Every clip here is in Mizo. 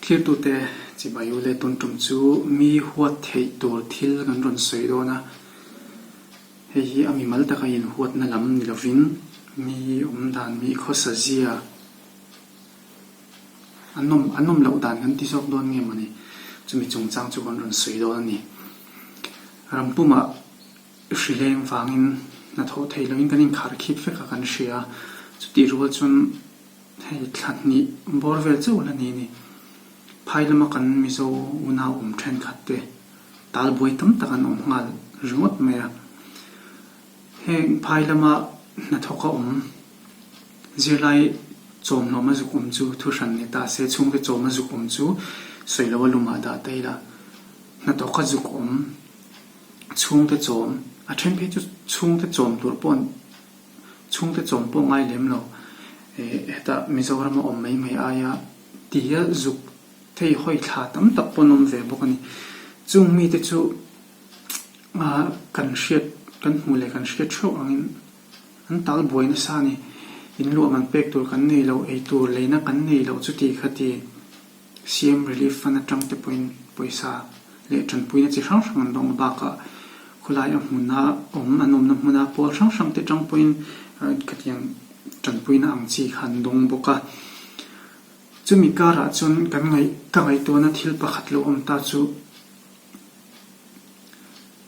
Thlirtute chibai u le tun tum chu mi huat theih tur thil kan rawn sawi dawn a, hei hi a mimal taka inhuatna lam ni lovin mi awmdan, mi khawsa zia a nawm a nawm loh dan kan ti zawk dawn nge mawni chumi chungchang chu kan rawn sawi dawn a ni. Rampumah Hrileng vangin hnathawh theih lohin kan inkhar khip vek a kan hria a, chutih rual chuan hei thla hnih bawr vel chauh la ni a ni. Phai lama kan Mizo unau awm thenkhat te tal buai tam tak an awm nghal ringawt mai a. Heng phai lama hnathawk a awm zirlai chawmhlawm a zuk awm chu thu hran ni ta se, chhungte chawm a zuk awm chu sawi lo a lumah dah ta ila hnathawk a zuk awm. Chhungte chawm, a then phei chu chhungte chawm tur pawh chhungte chawm pawh ngai lem lo. Hetah Mizoram a awm mai mai aia tia zuk thei hawi thla tam tak pawh an awm ve bawk a ni. Chung mite chu kan hriat kan hmuh leh kan hriat theuh angin an tal buai nasa a ni. In luah man pek tur kan nei lo, ei tur leina kan nei lo chuti khati. CM Relief Fund atang te pawhin pawisa leh tanpuina chi hrang hrang an dawng a bakah khawlai a hmuna awm an awmna hmuna pawl hrang hrang te atang pawhin khatiang tanpuina ang chi kha an dawng bawk a. Chumi karah chuan kan ngaih ka ngaihtuahna thil pakhat lo awm ta chu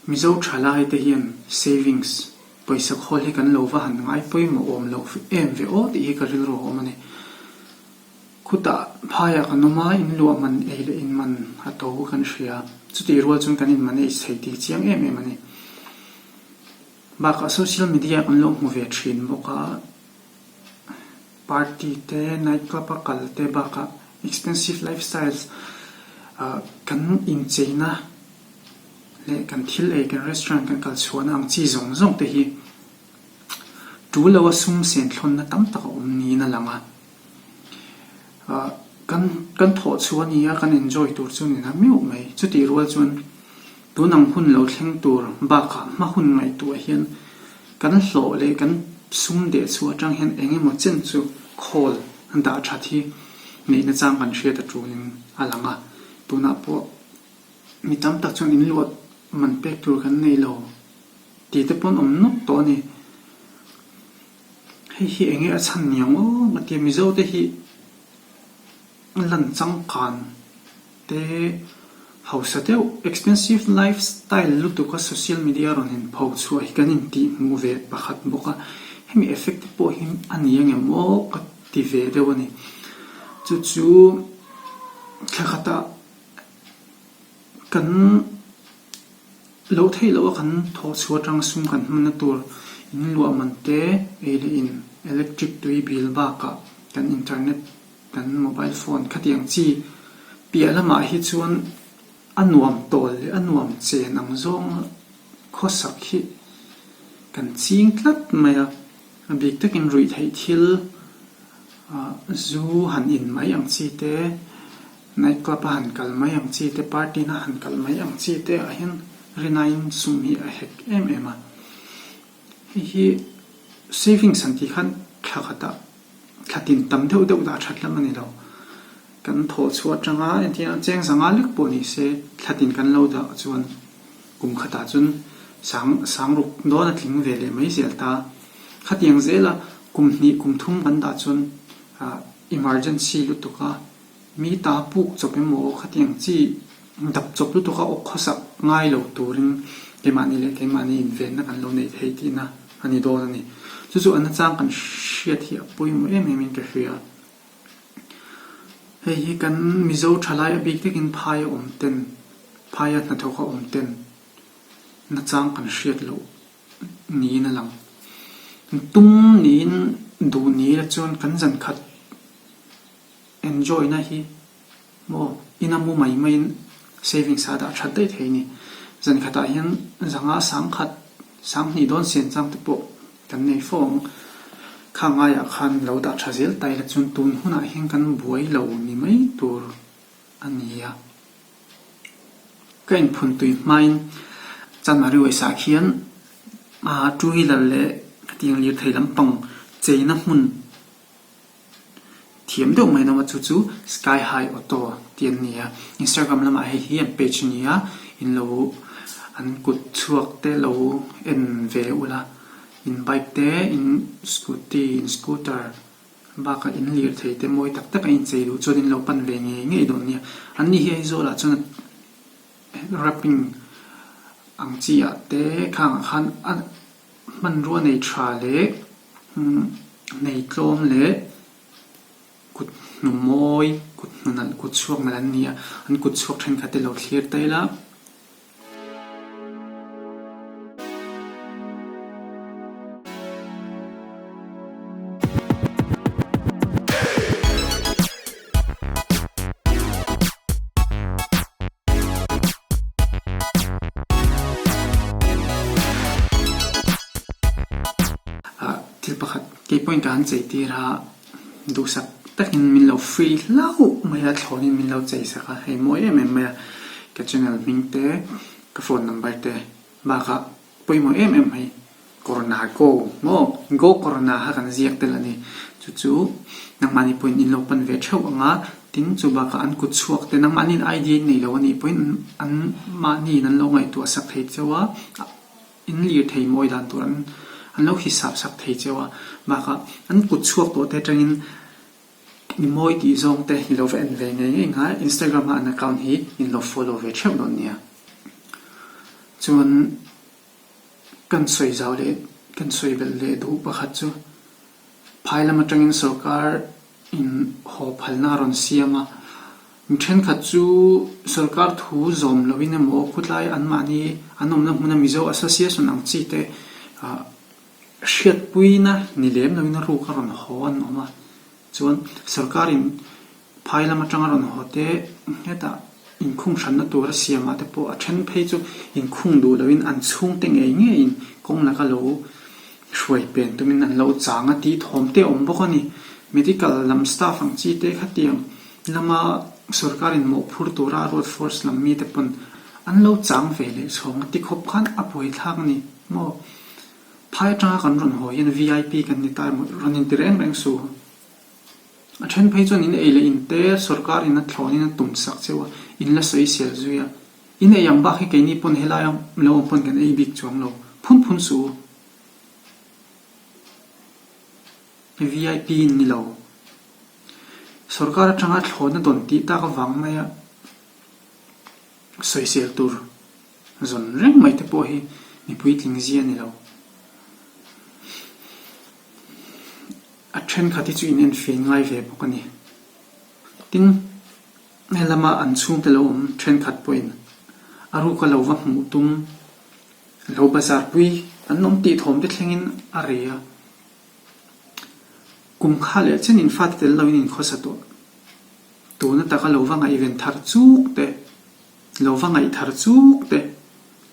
Mizo thalai te hian savings pawisa khawl hi kan lo va han ngai pawimawh awm loh em ve aw tih hi ka rilru a awm a ni. Khutah phaiah kan awm a, in luah man ei leh in man a to kan hria. Chutih rual chuan kan in manage thei tih chiang em em a ni. Bakah social media kan lo hmu ve thin bawk a, party te, night club a kal te bakah expensive lifestyles kan incheina leh kan thil ei kan restaurant kan kal chhuahna ang chi zawng zawng te hi tul lo a sum sen thlawnna tam tak a awm niin a lang a. Kan kan thawh chhuah a ni a, kan enjoy tur chu ni na meuh mai. Chutih rual chuan tun ang hun lo thleng tur bakah hma hun ngaihtuah hian kan hlawh leh kan sum deh chhuah atang hian eng emaw chen chu khawl dah that hi neihna chang kan hriat a tulin a lang a. Tunah pawh mi tam tak chuan inluah man pek tur kan nei lo tih te pawn awm nawk tawh a ni. Hei hi enge a chhan niang aw a ti a, Mizo te hi lan changkan te hausa deuh expensive life style lutuk a social media rawn in pho chhuah hi kan intih hmuh ve pakhat bawk a, hemi effect te pawh hi a ni angem aw ka ti ve deuh a ni. Chu chu thla khatah kan. Loh theih loh a kan thawh chhuah atang sum kan hmanna tur in luah man te, ei leh in, electric tui bil bakah kan internet, kan mobile phone khatiang chi piah lamah hi chuan a nuam tawl leh a nuam chen ang zawng khawsak hi kan ching tlat mai a, a bik takin ruih theih thil zu han in mai ang chi te, Night club a han kal mai ang chi te, party na han kal mai ang chi te ah hian rinaiin sum hi a hek em em a. Hei hi savings han tih khan thla khatah thla tin tam deuh deuh dah that lam a ni lo. Kan thawh chhuah atanga entirna cheng zanga lek pawh ni se thla tin kan lo dah chuan kum khatah chuan sang sang ruk dawn a tling ve leh mai zel ta. Khatiang zela kum hnih kum thum kan dah chuan emergency lutuk a. Mi ta puk chawp emaw khatiang chi dap chawp lutuk a awk khawsak ngai lo turin keimahni leh keimahni invenna kan lo nei thei tihna a ni dawn a ni. Chu chu a nachang kan hriat hi a pawimawh em em in ka hria. Hei hi kan Mizo thalai a bik takin phai a awm ten, phaia hnathawk a awm ten nachang kan hriat loh niin a lang. Tum niin duh ni ila chuan kan zan khat Enjoy na hi maw ina mu mai maiin savings ah dah that daih thei a ni. Zan khatah hian zanga sangkhat, sanghnih dawn sian chang te pawh kan nei fo ang. Kha ngaiah khan lo dah tha zel ta ila chuan tun hunah hian kan buai lo ni mai tur a ni a. Ka inphun tui hmain Chanmari uaisah khian two wheeler leh tiang lirthei lampang cheina hmun. thiam deuh mai an awm a, chu chu Sky High Auto tih an ni a. Instagram lamah hei hi an page a ni a, in lo an kut chhuak te lo en ve ula, in bike te, in scooty, in scooter bakah in lirthei te mawi tak tak a inchei duh chuan in lo pan ve ngei ngei dawn nia. An ni hi Aizawl ah chuan wrapping ang chi ah te khangah khan a hmanrua nei tha leh nei tlawm leh kut hnu mawi kut hnu nalh kut chhuak nalh an ni a an kut chhuak thenkhat te lo thlir ta ila. Thil pakhat kei pawhin ka han chei tir a, duhsak takin min lo free hlauh mai a, thlawnin min lo chei sak a, hei mawi em em mai a, ka channel hming te, ka phone number te bakah Pawimawh em em mai. Corona go maw? Go Corona kha kan ziak tel a ni. Chu chu nangmahni pawhin in lo pan ve theuh ang a, tin chu bakah an kut chhuak te nangmahniin idea in nei lo a nih pawhin an mahniin an lo ngaihtuah sak thei cheu a, in lir thei mawi dan tur an an lo hisap sak thei cheu a. Bakah an kut chhuak tawh te atangin i mawi tih zawng te i lo va en ve ngei ngei ang a, Instagram a an account hi in lo follow ve theuh dawn nia. Chuan kan sawi zau leh kan sawi belh leh duh pakhat chu phai lam atangin sorkar in haw phalna a rawn siam a, mi thenkhat chu sorkar thu zawm loin emaw khutlai anmahni an awmna hmuna Mizo Association ang chi te ah hriatpuina ni lem loin a ruk a rawn haw an awm a, chuan sorkar in Phai lam atanga rawn haw te hetah inkhung hranna tur a siamah te pawh a then phei chu inkhung duh loin an chhungte ngei ngeiin kawng laka lo hruai pen tumin an lo chang a tih thawm te a awm bawk a ni. Medical lam staff ang chi te khatiang lama sorkarin mawhphur tura a ruat force lam mite pawn an lo chang ve leh chhawng a ti khawp khan a buaithlak a ni maw? Phai atanga kan rawn haw hian vip kan ni ta emaw rawn inti reng reng suh. A then phei chuan in ei leh in te sorkar in a thlawn in a tum sak cheu a, in la sawi sel zui a. In ei ang bak hi keini pawn helai a lo awm pawn kan ei bik chuang lo. Phun phun suh u. VIP in ni lo. Sorkar atanga thlawn a dawn tih tak avang mai a sawisel tur zawn reng mai te pawh hi mipui tling zia a ni lo. A thenkhat hi chu in enfiah ngai ve bawk a ni. Tin, helama an chhungte lo awm thenkhat pawhin a ruka lo va hmuh tum, lo bazar pui an awm tih thawm te thlengin a re a. Kum kha leh chen in fate tel loin in khawsa tawh. Tuna taka lo va ngaihven thar chuk te, lo va ngaih thar chuk te,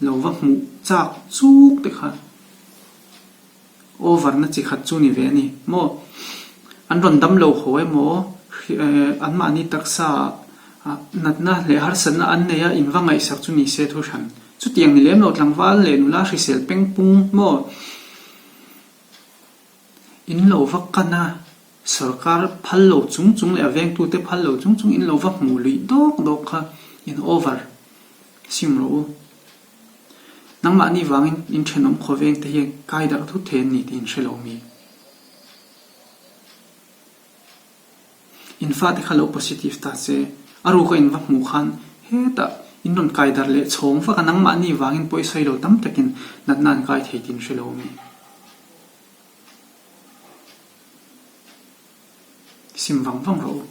lo va hmuh chak chuk te kha. Over na chi khat chu ni ve a ni maw? An rawn dam lo haw emaw anmahni taksa ah natna leh harsatna an nei a in va ngaihsak chu ni se thu hran. Chutiang ni lem lo tlangval leh nula hrisel pengpung maw? In lo va kan a, sorkar phal lo chung chung leh a vengtute phal lo chung chung in lo va hmuh luih dawk dawk kha in over sim rawh u. Nangmahni vangin in thenawm khawveng te hian kai darh thut thei an ni tih in hre lo mi? In fate kha lo positive ta se, a ruka in va hmuh khan hetah in rawn kai darh leh chhawng vak a, nangmahni vangin pawisawi lo tam takin natna an kai thei tih in hre lo mi? Sim vang vang rawh u.